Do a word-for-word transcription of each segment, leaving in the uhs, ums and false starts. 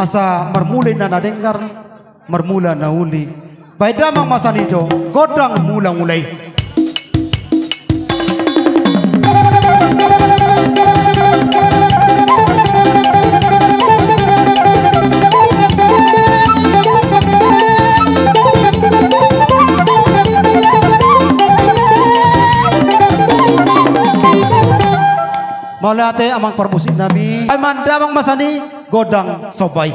Asa marmula ninna na denggan, marmula na uli. Baen damang ma sian i jo gondang mula-mula i. Mauliate amang parmusik nami. Baen damang ma sian i gondang somba i.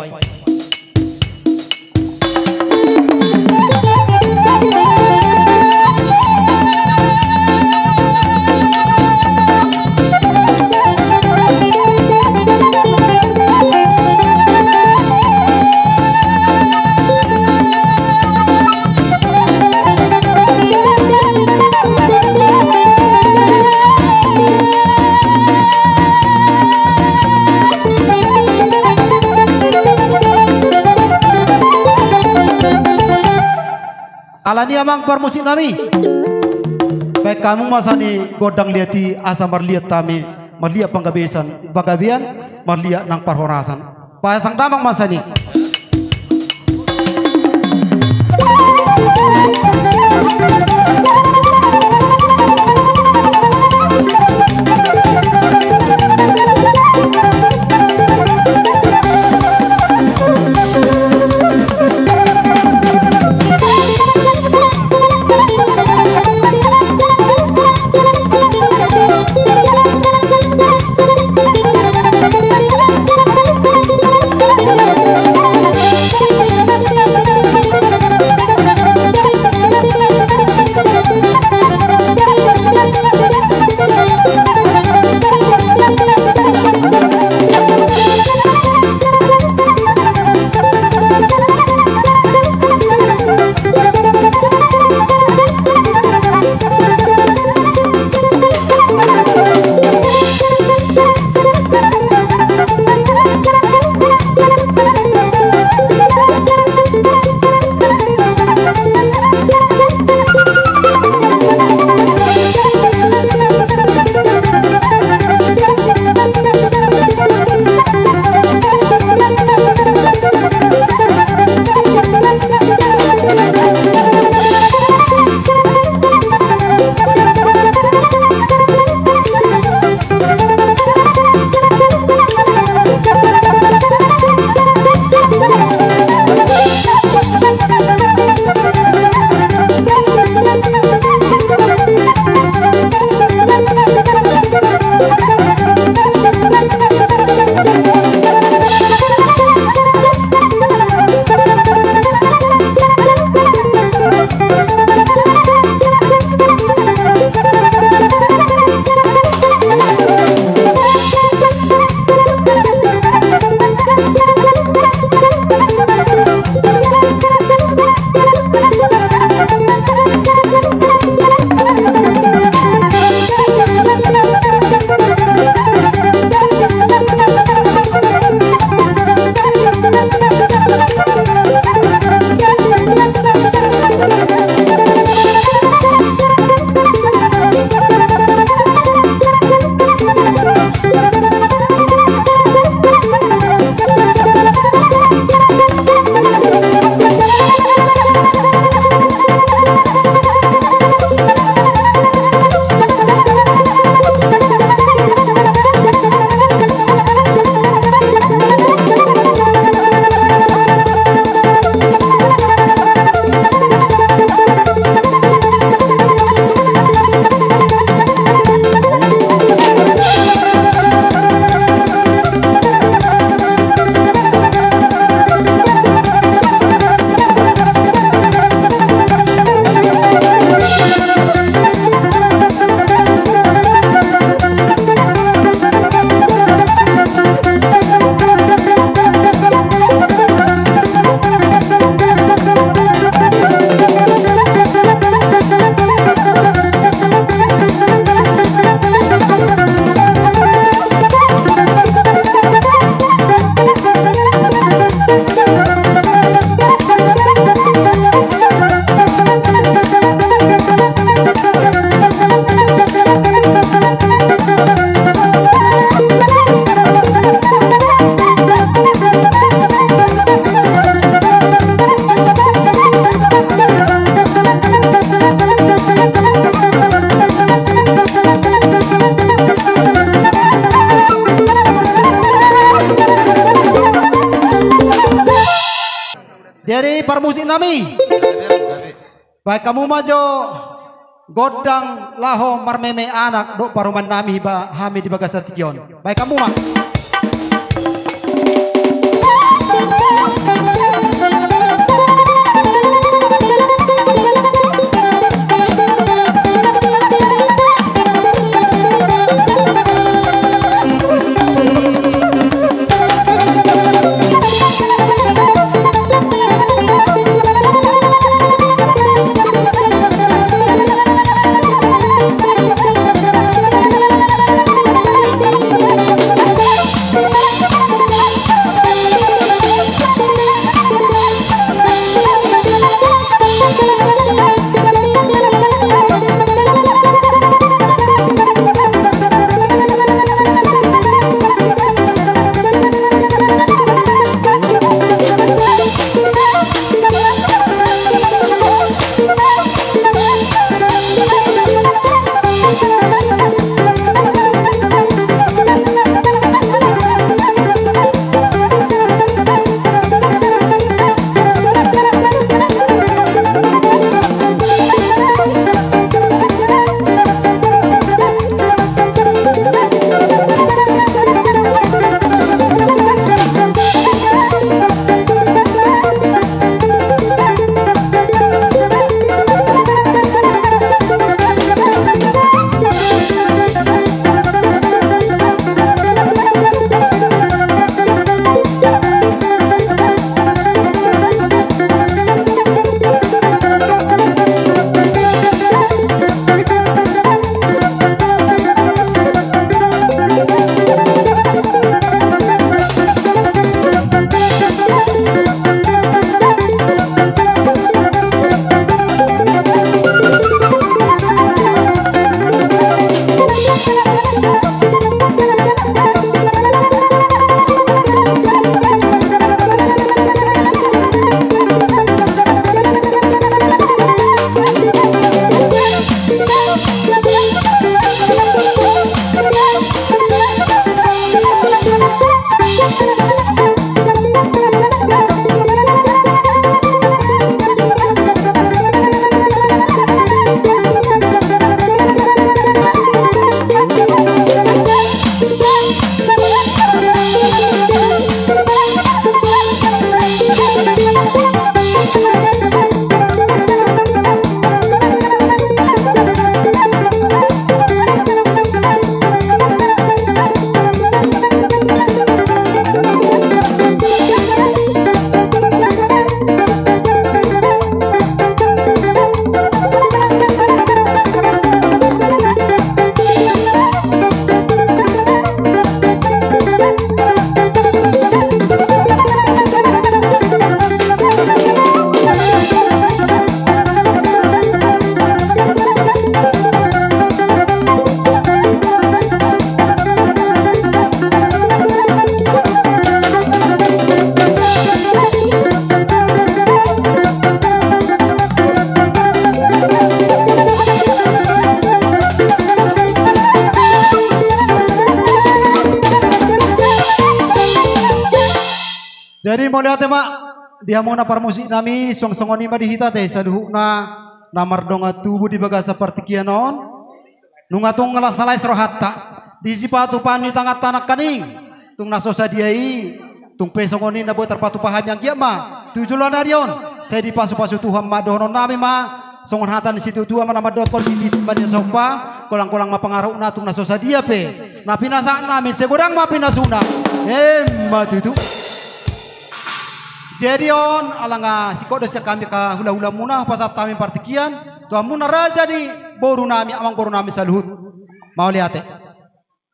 Alani i amang parmusik nami, baen hamu ma sian i gondang liat i asa marliat hami, marliat panggabean, panggabean, marliat nang parhorasan. Pasang damang ma sian i. Jadi parmusik nami, baen hamu ma jo gondang laho marmeme anak dohot parumaen nami ba hami di bagasan tingki on. Baen hamu ma. Jadi mauliate ma di hamu na parmusik nami, suang songon i ma di hita ate saluhutna na mardongan tubu di bagasan partingkian on. Nunga tung las-, salais rohanta di sipatupaon ni tanganta nangkaning, tung na so sadia i, tung pe songon i na boi tarpatupa hami anggiat ma tu joloan ni ari on sai dipasupasu Tuhan ma dohonon nami ma. Songon hata ni situatua ma na mandokkon, titi ma ninna somba, golang-golang ma pangarahutna, tung na so sadia pe na pinasahat nami sai godang ma pinasuna. Emma tutu. Jadi on, ala nga singkop do sian hami angka hulahulamuna, hupasahat hami partingkian tu hamuna raja ni boru nami, amang boru nami saluhut. Mauliate.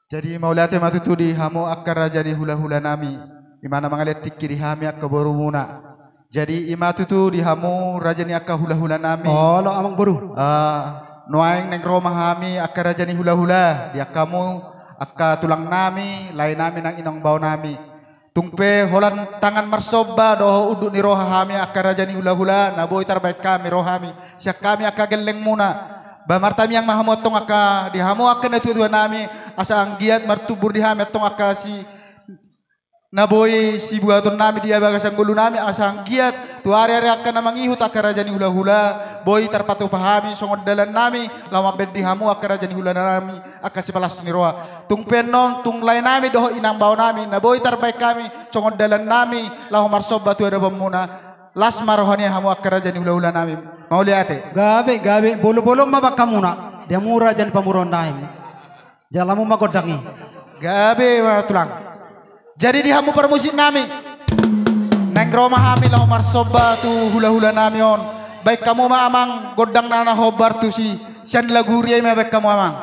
Jadi mauliate ma tutu di hamu angka raja ni hulahula nami, i ma na mangalean tingki di hami angka borumuna. Jadi i ma tutu di hamu raja ni angka hulahula nami. Olo, amang boru. Ah, nuaeng naeng ro ma hami angka raja ni hulahula, di angka hamu angka tulang nami, lae nami nang inong bao nami. Tung pe holan tangan marsomba dohot unduk ni roha hami angka raja ni hulahula, na boi tarbaen hami rohami sian hami angka gellengmuna. Ba martangiang ma hamu antong angka, di hamu angka natuatua nami, asa anggiat martumbur di hami antong angka si, na boi sibuaton nami di bagasan ngolu nami, asa anggiat tu ari-ari angka na mangihut angka raja ni hula-hula, boi tarpatupa hami songon dalan nami laho mambahen di hamu angka raja ni hula nami angka sipalas ni roha. Tung pe annon, tung lae nami dohot inang bao nami, na boi tarbahen hami songon dalan nami laho marsomba tu adopanmuna. Las ma roha ni hamu angka raja ni hula-hula nami. Mauliate. Gabe, gabe, bolon-bolon ma bangkamuna di hamu raja ni pamoruon nami. Jalamu ma gondang i. Gabe ma tulang. Jadi di hamu parmusik nami, naeng ro ma hami laho marsomba tu hula-hula nami on. Bahen hamu ma amang gondang na na hombar tusi, sian lagu huria i ma bahen hamu amang.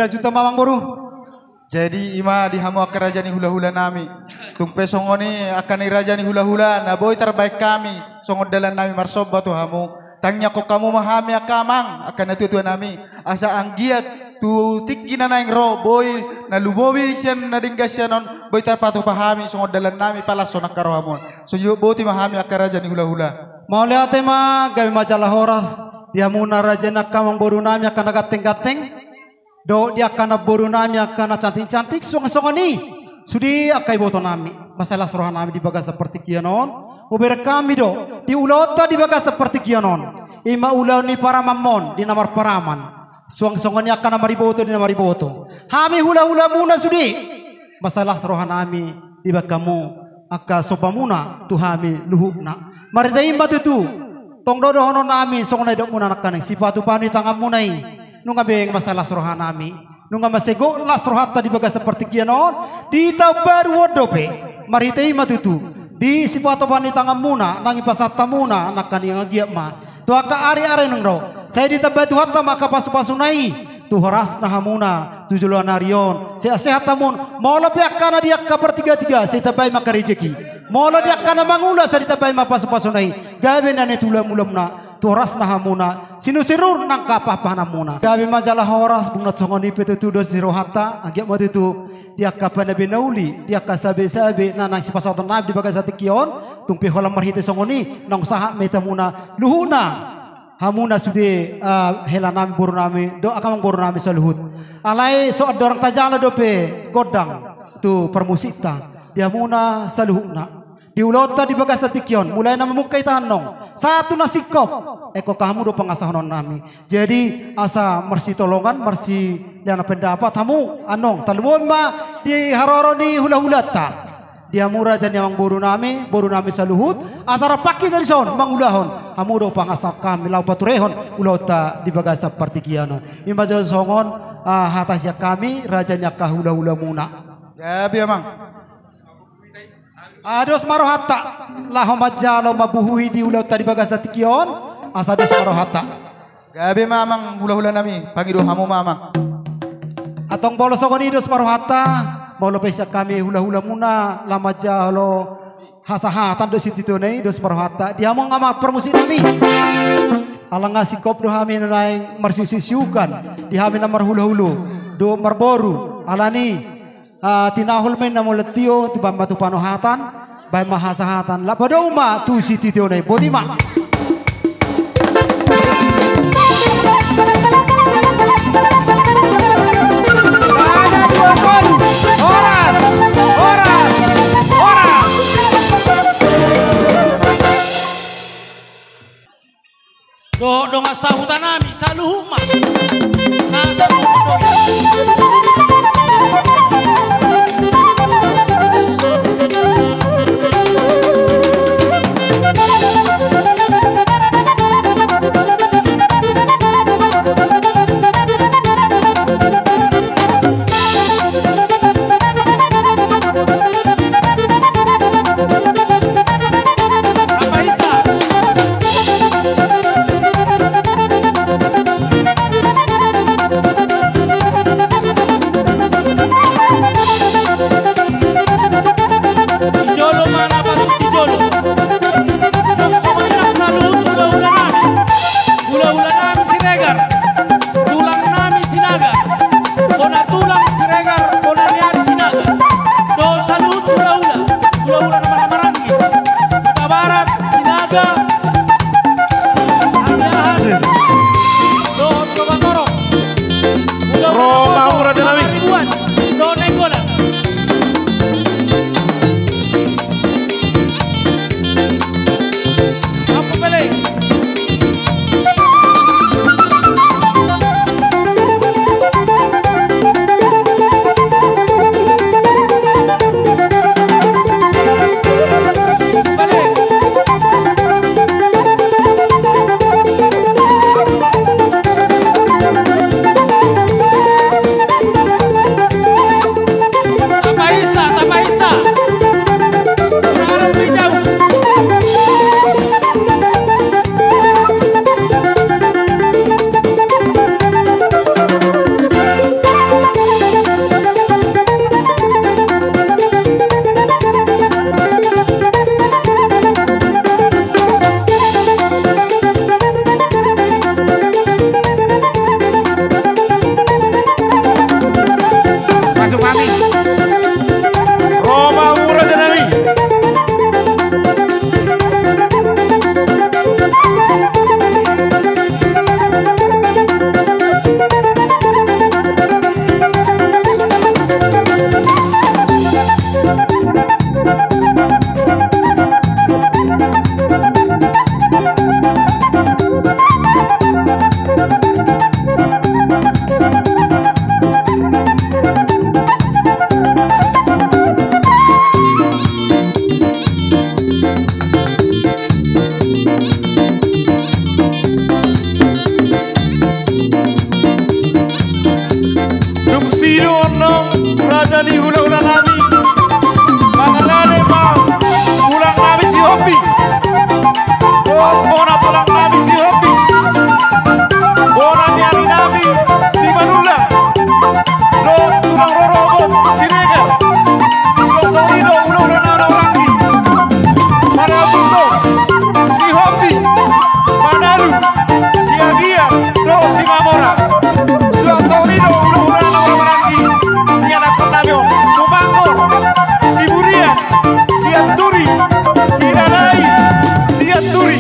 Lanjut ma amang boru. Jadi ima di hamu angka raja ni hula-hula nami. Tung pe songon i angka ni raja ni hula-hula na boi tarbaen hami songon dalan nami marsomba tu hamu. Tangiangkon hamu ma hami angka amang, angka na tua-tua nami, asa anggiat tu tingki na naeng ro boi na lumobi sian na denggan sian on boi tarpatupa hami songon dalan nami palashon angka rohamu on. Songon i boti ma hami angka raja ni hula-hula. Mauliate ma, gabe ma jala horas di hamuna raja ni angka amang boru nami angka na ganteng-ganteng. Dohot di angka namboru nami angka na cantik-cantik suang songon i. Sude angka iboto nami, mansai las roha nami di bagasan partingkian on. Hubereng hami do di ulaonta di bagasan partingkian on, ima ulaon ni paramanmon di na marparaman, suang songon i angka na mariboto di na mariboto. Hami hula-hulamuna sude, mansai las roha nami dibaen hamu angka sombamuna tu hami luhutna. Marhite i ma tutu, tong do dohonon nami songon na nidokmuna nangkaning, sipatupaon ni tanganmuna i. Nunga beng mansai las roha nami, nunga mansai gok las rohanta di bagasan partingkian on, di taon baru on dope. Marhite i ma tutu, di sipatupaon ni tanganmuna nang dipasahat hamuna nangkaning, anggiat ma tu angka ari-ari naeng ro sai ditambai Tuhanta ma angka pasu-pasuna i tu horasna hamuna tu joloan ari on, sehat-sehat hamu on. Molo pe angka na di angka partiga-tiga, sai tambai ma angka rejeki. Molo di angka na mangula, sai ditambai ma pasu-pasuna i, gabe na niula-ulaonna tu horasna hamuna, sinur-sinur nang angka pahan-pahanmuna. Gabe ma jala horas. Bung na songon i pe tutu dos ni rohanta, anggiat ma tutu di angka panabe na uli, di angka sabe-sabe na naeng sipasahaton nami di bagasan tingki on, tung pe holan marhite songon i naung sahat ma hita hamuna luhutna. Hamuna sude, ah, hela nami, boru nami dohot angka amang boru nami saluhut. Alai so andorang tajalo dope gondang tu parmusikta, di hamuna saluhutna, di ulaonta di bagasan tingki on, mulai na mamungka hita annon sahat tu na singkop, ingkon hamu do pangasahonon nami. Jadi asa marsitolongan, marsilehonan pendapat hamu annon, tarlumobi ma di haroro ni hula-hulanta. Di hamu raja ni amang boru nami, boru nami saluhut, asa rap hita dison mangulahon, hamu do pangasahon hami laho paturehon ulaonta di bagasan partingkian on. Ima jo songon, ah, hata sian hami raja ni angka hula-hulamuna. Gabe amang. Ah, dos ma rohanta laho manjalo mambuhai di ulaonta di bagasan tingki on, asa dos ma rohanta. Gabe ma amang hula-hula nami, pangido hamu ma amang. Antong molo songon i dos ma rohanta, molo pe sian hami hula-hulamuna laho manjalo hasahatan dohot sititio i, dos ma rohanta. Di hamu amang parmusik nami, ala nga singkop do hami na naeng marsiusiukan, di hami na marhula-hula dohot marboru, alani ah, tinahul ma inna molo tio, tupa ma tu panohatan, baen ma hasahatan, laho padao ma tu sititio i, boti ma. Horas, horas, horas. Dohot dongan sahuta nami saluhut ma. Na saluhut do. Di jolo ma na patut di jolo. Songon i nang saluhut hula-hula nami. Hula-hula nami Siregar. Tulang nami Sinaga. Bona tulang Siregar, bona ni ari Sinaga. Dohot saluhut hula-hula. Hula-hula na marhaha-maranggi. Huta Barat, Sinaga. Hamiahan. Dohot Lobatorop. Ro ma mura de nami. Ribuan. Dohot Nainggolan. Apo pele. Ro ma hamu raja nami. Dung sidung annon raja ni hulahula nami, mangalale ma tulang nami Sihombing, dohot bona tulang nami Sihombing, bona ni ari nami Simanullang, dohot tulang rorobot Siregar. Suang songon i do hulahula na marhahamaranggi, marhahutol, Sihombing, Manalu, Siagian dohot Simamora. Suang songon i do hulahula na marhahamaranggi, ianakkon nami on, Tumangor, Siburian, Sianturi, Sinalai, Sianturi.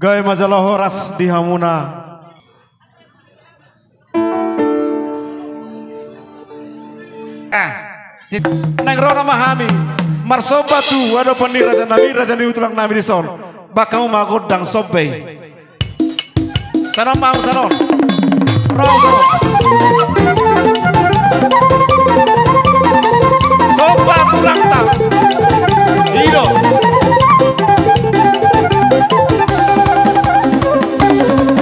Gabe ma jala horas di hamuna. Ah, si-, naeng ro nama hami marsomba tu adopan ni raja nami, raja ni tulang nami dison. Bahen hamu ma gondang somba i. Sanon ma hamu sanon. Ro, ro. Somba tulangta. I do.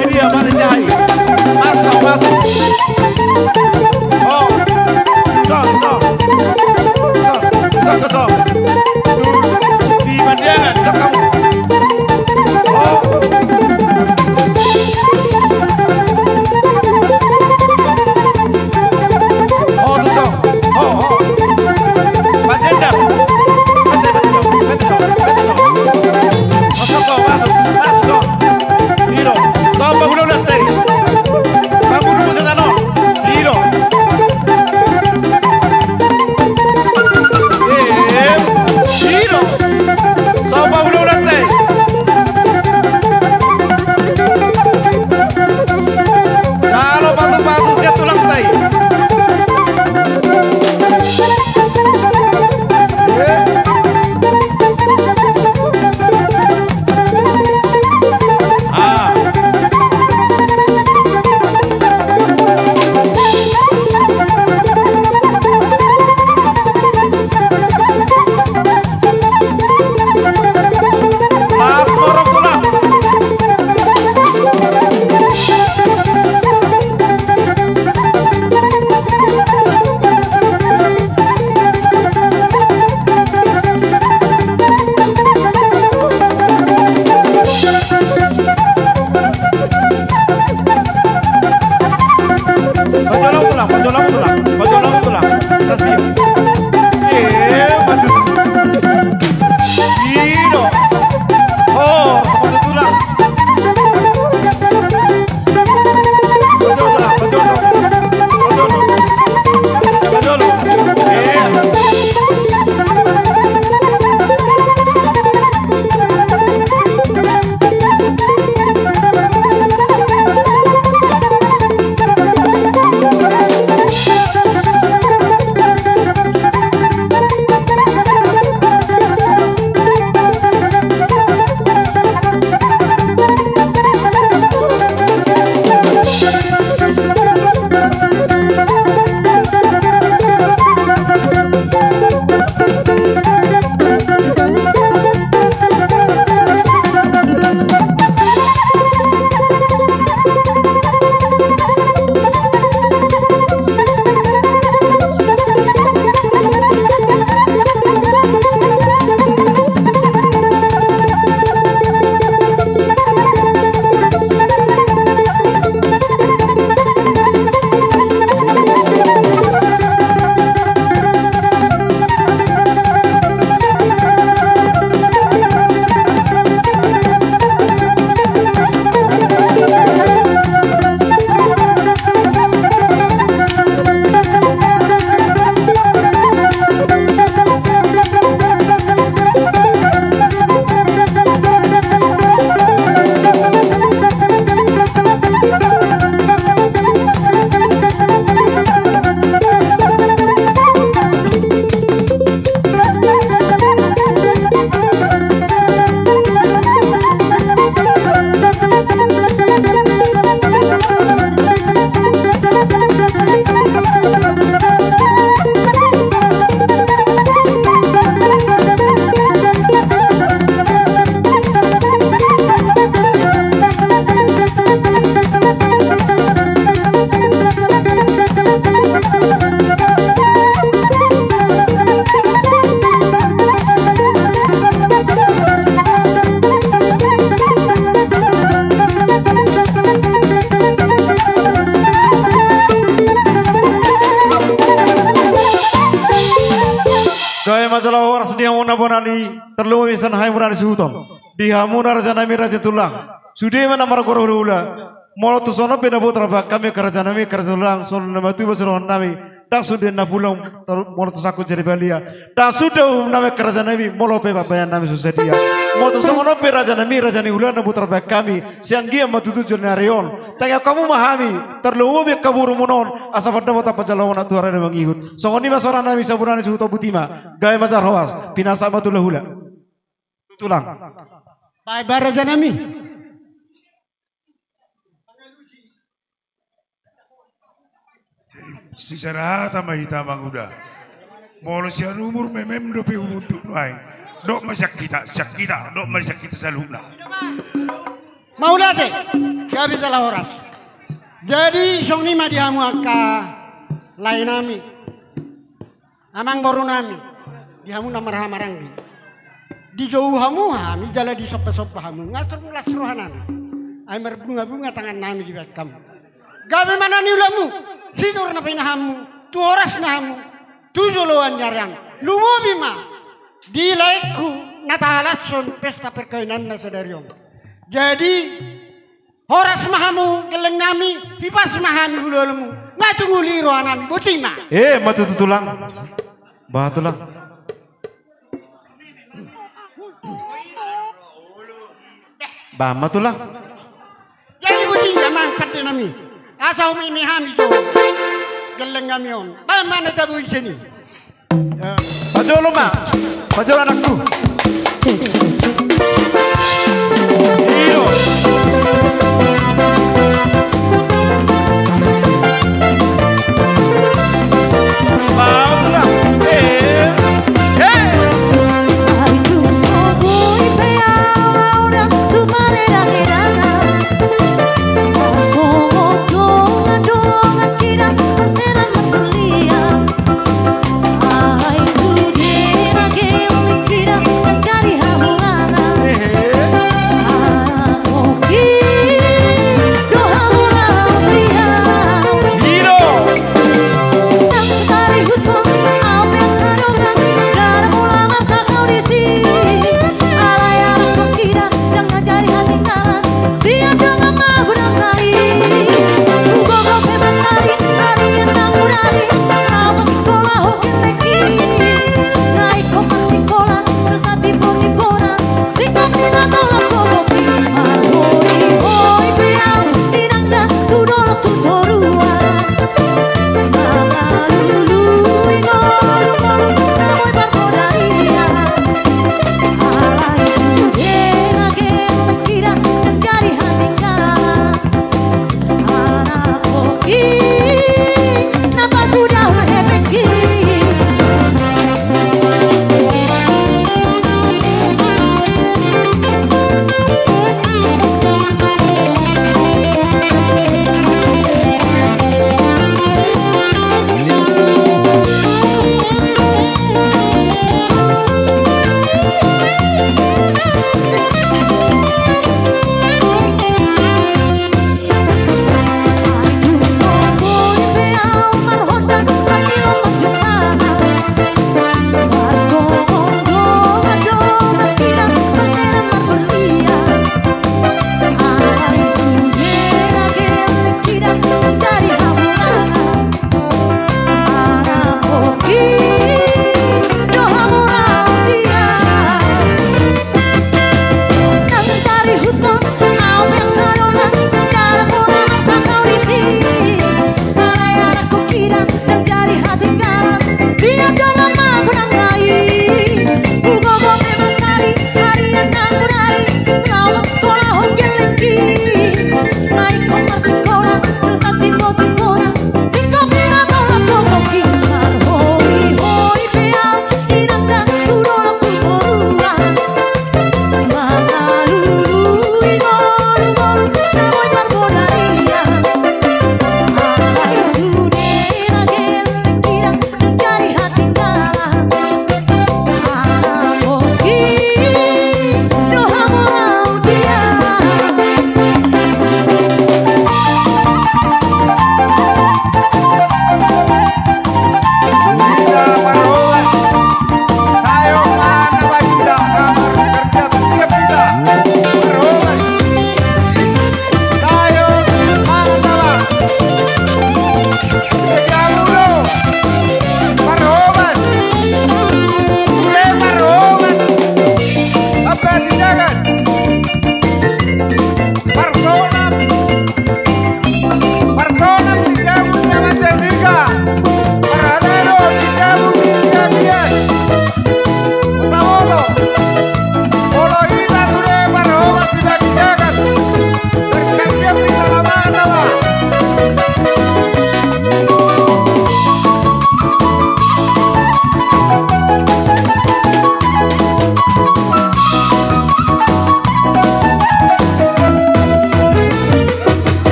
Ini dia, Pak Rijai. Masuk, masuk. Oh. Sok, sok. Sok, sok, sok. Si Mandiangan, sok kamu. Oh. Oh, tu, sok. Oh, oh. Pak Jenderal. Betul, betul, betul, betul. Masuk, masuk, masuk. Iro. Somba hulahulanta i. Pangulu musa tano. Iro. Eh, iro. Somba hulahulanta i. Jalo pasupasu sian tulangta i. Pajolo tulang, pajolo tulang, pajolo tulang. Sasi. Eh, maju. Ino. Oh, pajolo tulang. Pajolo tulang, pajolo. Pajolo. Pajolo. Eh. Gabe ma jala horas di hamuna bona ni, tarlumobi sian hamuna na suhuton. Di hamuna raja nami raja tulang. Sude ma na margoar hulahula. Molo tung songon on pe na boi tarbahen hami angka raja nami angka raja tulang, songon na matuba siroha nami. Ndang sude na pulang, molo tu sangkut jadi balia. Ndang sude uhum nami angka raja nami, molo pe pambahenan nami so sadia. Molo tung songon on pe raja nami, raja ni hulahula na boi tarbahen hami, sianggian ma tutu jolo ni ari on. Tangiang hamu ma hami, tarlumobi angka borumuna on, asa pandapot na panjaloon na tu ari na mangihut. Songon i ma sora nami, saburan ni suhut on, botima. Gabe ma jala horas, pinasahat ma tu hulahula. Tulang. Baik, ba raja nami. Sisada hata ma hita manguda. Molo sian umur memem dope umunduk nuaeng. Dok ma sian hita, sian hita, dok ma sian hita saluhutna. Mauliate, gabe jala horas. Jadi songon i ma di hamu angka lae nami. Amang boru nami, di hamu na marhahamaranggi. Dijou hamu hami jala disombasomba hamu, nga tor las roha nami. Ai marbungabunga tangan nami dibahen hamu. Gabe ma na niulamu, sinur na pinahanmu, tu horasna hamu, tu joloan ni ari on. Lumobi ma di laengku na tahalashon pesta perkawinanna sadari on. Jadi, horas ma hamu gelleng nami, hipas ma hami hulahulamu, nga tung uli roha nami, botima. Eh, ma tutu tulang. Ba tulang. Ba ma tulang. Jadi botima ma pande nami. Asa humeme hami jo gelleng nami on. Ba ma na tabo ise ni. Pajolo ma, pajolo anakku. Iyo. Paula, eh, eh.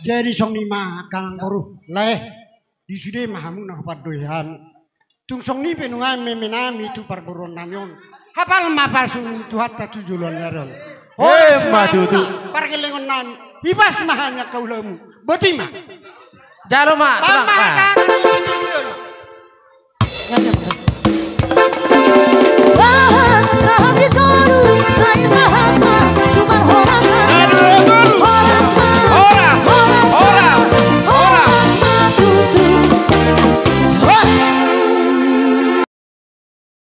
Jadi songon i ma angka amangboru, lae, di sude ma hamu na hupandoi hami. Tung songon i pe nunga meme nami tu parboruon nami on. Hapal ma pasu ni Tuhanta tu joloan ni ari on. Horas ma tutu. Pargellengon nami. Hipas ma hami angka ulaonmu. Boti ma. Jalo ma. Pamaka.